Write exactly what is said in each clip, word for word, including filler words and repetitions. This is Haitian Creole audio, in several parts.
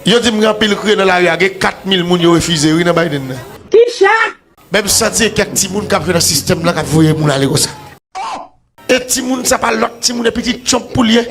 Yo di m gen anpil kriye nan lari a, gen kat mil moun yo refize wi nan Biden nan. Ki sa? Men m santi e kèk timoun k ap jwe nan sistèm nan k ap voye moun ale konsa. E timoun sa pa lòt timoun, e pitit Trump pou l ye.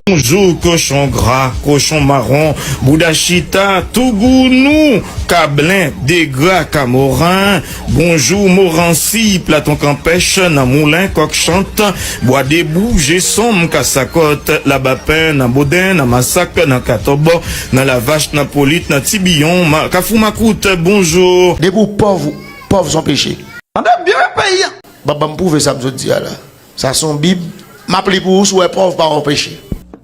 Bonjou kochon gra, kochon mawon, bouda chita, tougounou, kablen, degra, kamoran. Bonjou Moransi, platon kanpèch, nan moulen, kòk chant, bwa debou, je sonm, kasakòt, labapen, nan boden, nan masak, nan katòbò, nan lavach, nan polit, nan tibiyon, ma, kafou makout, bonjou. Depi w pòv, pòv se yon peche. Tande byen peyi a. Ban, ban m pwouve sa m sot di a la. Sa se yon bib. M ap li pou ou, si w wè pòv pa yon peche.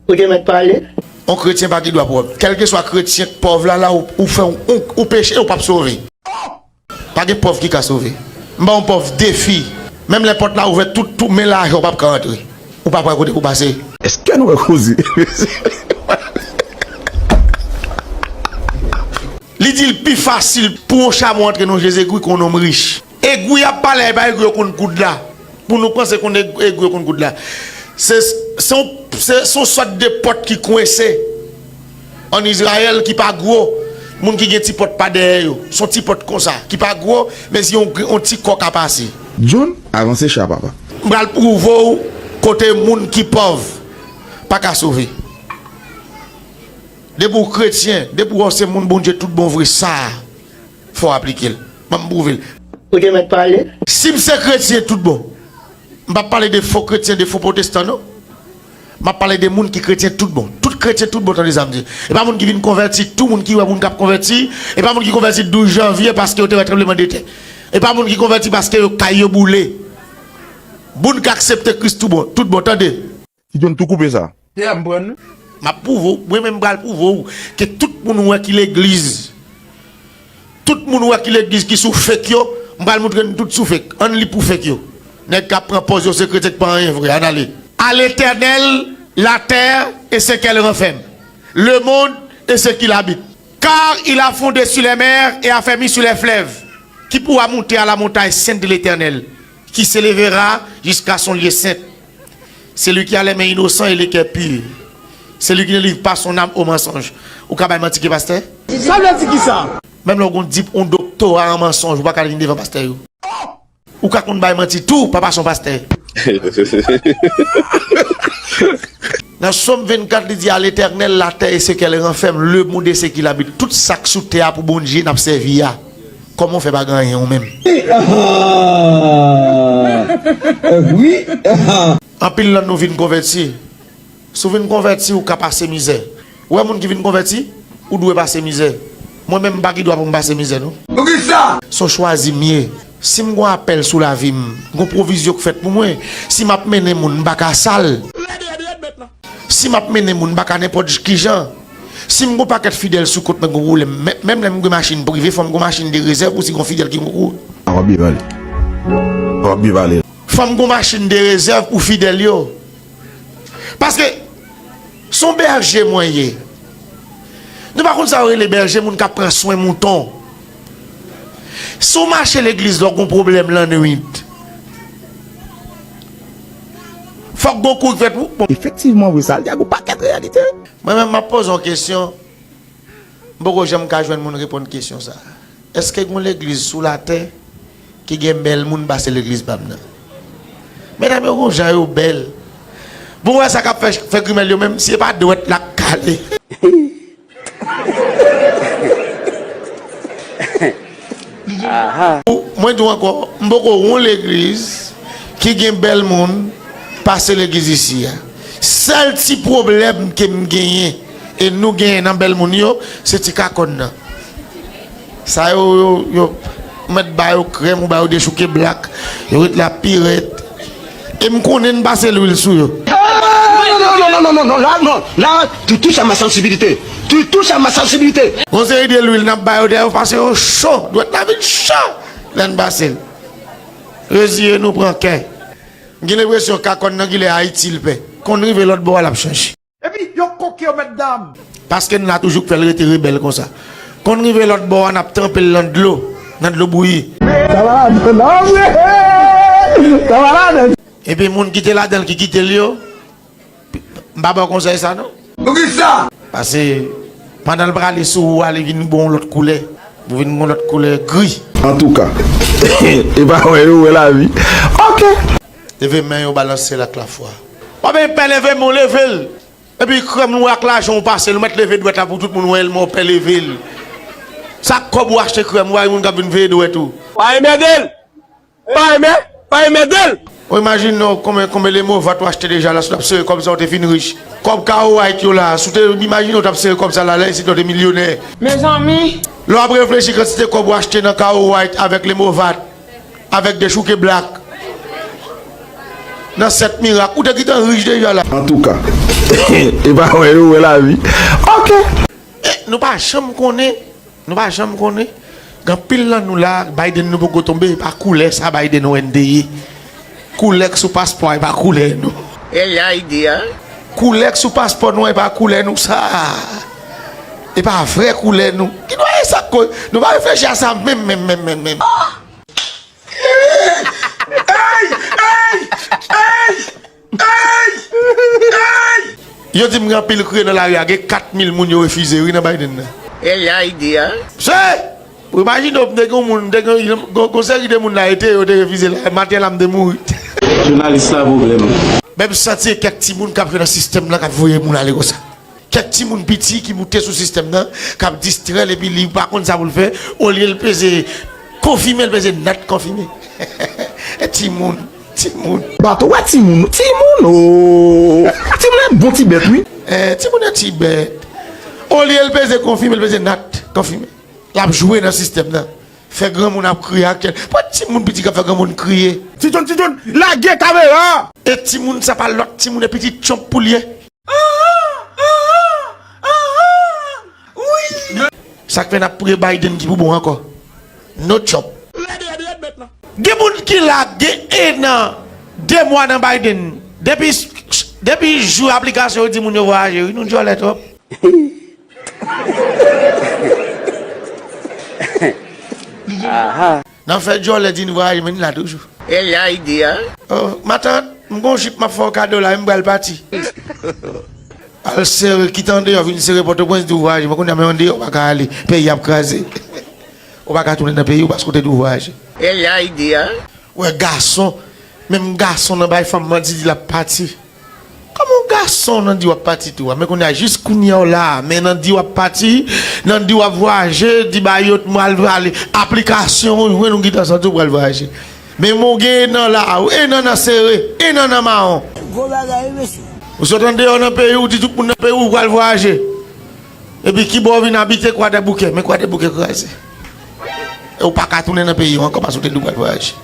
Ou te mèt pale. Yon kretyen pa gen dwa pòv. Kèlkeswa kretyen k pòv la, la ou, ou fè yon, yon, yon peche, ou p ap sove. Pa gen pòv ki ka sove. M ba yon pòv defi. Menm lè pòt la ouvè tout, tout men lajan, ou p ap ka rantre. Ou p ap wè kote pou pase. Èske nou wè koze? Li di l pi fasil pou yon chamo antre nan Jezegri ke yon nonm rich. Egri y ap pale a, e pa egri yo konn koud la. Pou nou panse konn eg-, egri yo konn koud la. Se, se yon, se, se yon sòt de pòt ki kwense ann Izrayèl ki pa gwo. Moun ki gen ti pòt pa dèyè yo. Se yon ti pòt konsa, ki pa gwo, men si yon, yon ti kò ka pase. John, avanse cha, papa. M pral pwouve w kote moun ki pòv pa ka sove. Depi w kretyen, depi w wè w se moun Bondye tout bon vre, sa a, fò w aplike l. Ban m pwouve l. Ou te mèt pale. Si m se kretyen tout bon, m p ap pale de fo kretyen, de fo pwotestan, non. M ap pale de moun ki kretyen tout bon. Tout kretyen tout bon, tande sa m di. E pa moun ki vin konvèti, tou moun ki wè moun k ap konvèti. E pa moun ki konvèti douz janvye paske yo te wè tranblemanntè. E pa moun ki konvèti paske yo kay yo boule. Moun k aksepte Kris tout bon, tout bon, tande. Ti John tou koupe sa. Pierre, m pran nou. M ap pwouve w, mwen menm m pral pwouve w ke tout moun ou wè ki legliz, tout moun ou wè ki legliz ki sou fake yo, m pral montre n tout sou fake. Ann li pou fake yo. Nèg k ap pran pòz yo se kretyen k pa anyen vre, ann ale. À l'Éternel la terre et ce qu'elle renferme, le monde et ce qu'il habite. Car il a fondé sur les mers et affermi sur les fleuves. Qui pourra monter à la montagne sainte de l'Éternel, qui s'élèvera jusqu'à son lieu saint? Celui qui a les mains innocents et le cœur pur. Celui qui ne livre pas son âme au mensonge. Ou ka bay manti ke pastè? Sa vle di kisa? Menm lè w gon dip, yon doktora an mansonj, ou pa ka vin devan pastè yo. Ou ka konn bay manti tou, pa pase yon pastè. Nan Sòm vennkat, li di, à l'Éternel la terre et ce qu'elle renferme, le monde et ce qu'il habite. Tout sa k sou tè a pou Bondye n ap sèvi a. Kòman w fè pa gen anyen ou menm? Ah, wi. Anpil nan nou vin konvèti. Si w vin konvèti, ou ka pase mizè. Ou wè moun ki vin konvèti, ou dwe pase mizè. Mwen menm, m pa gen dwa pou m pase mizè, non. Poukisa? Se yon chwazi m ye. Si m gon apèl sou lavi m, gon pwovizyon k fèt pou mwen, si m ap mennen moun, m pa ka sal. Si m ap mennen moun, m pa ka nenpòt kijan. Si m gon pakèt fidèl sou kont mwen, gon pwoblèm. Men, menm lè m gen machin prive, fò m gon machin de rezèv pou si gon fidèl ki gon kou. W ap byen pale. W ap byen pale. Fò m gon machin de rezèv pou fidèl yo. Paske, se yon bèje mwen ye. Nou pa konn sa yo rele bèje, moun k ap pran swen mouton. Si w mache legliz la, w gon pwoblèm lannwit. Fòk gon kou k fèt pou, bon. Efektivman vre, sa l di a gon pakèt reyalite. Mwen menm, m ap poze yon kesyon. M poko janm ka jwenn moun reponn kesyon sa a. Èske gon legliz sou latè ki gen bèl moun pase legliz pa m nan? Medam yo gon jan yo bèl. Bon, w wè sa k ap fè, fè grimèl yo menm, si e pa dwèt la k kale. Aha. Ou, mwen di w ankò, m poko wè yon legliz ki gen bèl moun pase legliz isi a. Sèl ti pwoblèm ke m genyen e nou genyen nan bèl moun yo, se ti kakòn nan. Sa yo, yo, yo mèt ba yo krèm ou ba yo dechouke blak, yo ret la pi rèd. E m konnen n pase lwil sou yo. Ah, non, non, non, non, non, non, la, non, la, tu touches à ma sensibilité. Tu touches à ma sensibilité. Gon seri de lwil n ap ba yo, dèyè yo pase yo cho, dwèt la vin cho lè n pase l. Reziye nou, pran kè. M gen lenpresyon kakòn nan gilè Ayiti l pè. Konn rive lòt bò a l ap chanje. Epi, yo koke yo, mèt dam. Paske n la toujou k fè l rete rebèl konsa. Konn rive lòt bò a, n ap tranpe l nan dlo, nan dlo bouyi. Sa va ladan, non, vre? Sa va ladan. Epi moun ki te ladan l ki kite l yo, M pa ba w konsèy sa non. Poukisa? Paske pandan l prale sou ou a, li vin gon lòt koulè. Li vin gon lòt koulè gri. Antouka, e pa wè yo wè lavi. Ok. Leve men yo, balanse l ak lafwa. W ap gen pè leve men w, leve l. Epi krèm nou ak lajan w pase l, ou mèt leve dwèt la pou tout moun wè l, men w pè leve l. Sa k kòb ou achte krèm, ou pa gen moun k ap vin veye dwèt ou. Pa enmède l! Pa enmè, pa enmède l! Ou imajine w konbyen, konbyen lemovat ou achte deja la, si w t ap sere kòb sa ou te fin rich. Kòb Kawo White yo la, si w te imajine w t ap sere kòb sa la, la isit ou te milyonè. Mezanmi! Lè w ap reflechi kantite kòb ou achte nan Kawo White avèk lemovat, avèk dechouke blak, nan sèt mirak, ou te gentan rich deja la. Antouka, e pa wè yo wè lavi. Ok. E, nou pa janm konnen, nou pa janm konnen. Gen anpil nan nou la, Biden nou poko tonbe, e pa koulè sa Biden wè n te ye. Koulè k sou paspò a, e pa koulè nou. E la ide a. Koulè k sou paspò nou an, e pa koulè nou sa. E pa vrè koulè nou. Ki nou sa ko-, nou pa reflechi a sa menm, menm, menm, menm, menm. Ey! Ey! Ey! Ey! Ey! Yo di m gen anpil kriye nan lari a, gen kat mil moun yo refize wi nan Biden nan. E la ide a. Se! Ou imajine w, m te gen yon moun, m te gen yon, yon, yon seri de moun la, e te yo te refize la, maten la m te mouri. Jounalis la pwoblèm. Men m santi e kèk timoun k ap jwe nan sistèm nan k ap voye moun ale konsa. Kèk timoun piti ki moute sou sistèm nan, k ap distrè l epi li pa konn sa pou l fè, olye l peze konfime, l peze nat konfime. E timoun, timoun. Bato wè timoun, timoun o. Timoun e bon ti bèt wi. Eh, timoun e ti bèt. Olye l peze konfime, l peze nat konfime. L ap jwe nan sistèm nan. Fè granmoun ap kriye aktyèl. Pran timoun piti k ap fè granmoun kriye. Ti John, Ti John, lage kamera! E timoun sa pa lòt timoun, e pitit Trump pou l ye. Sa k fè n ap priye Biden ki pou bon ankò. No Trump. Gen moun ki la gen en an, de mwa nan Biden. Depi, depi jou aplikasyon yo di moun yo vwayaje, wi, nou dyòlè twòp. Aha. Nan fè dyòlè di n vwayaje, men n la toujou. E la ide a. Oh, matant, m gon jip m ap fè w kado la, m pral pati. Al sere, kite andeyò, vin sere Pòtoprens, di w vwayaje. Men kounye a, men andeyò, ou pa ka ale. Peyi ap kraze. Ou pa ka tounen nan peyi w paske w te di w vwayaje. E la ide a. Wè gason, menm gason nan bay fanm manti, di l ap pati. Kòman yon gason nan di w ap pati tou a? Men kounye a, jis kounye a w la, men nan di w ap pati, nan di w ap vwayaje, di ba yo m pral ale. Aplikasyon ou jwenn ou gentan santi w pral vwayaje. Men men w gen en an la, en an nan sere, en an nan mawon. Gwo bagay wi mesye. Ou sot andeyò nan peyi w, di tout moun nan peyi w ou pral vwayaje. Epi kibò w vin abite Kwadèboukè, men Kwadèboukè kraze. E ou pa ka tounen nan peyi w ankò paske w te di w pral vwayaje.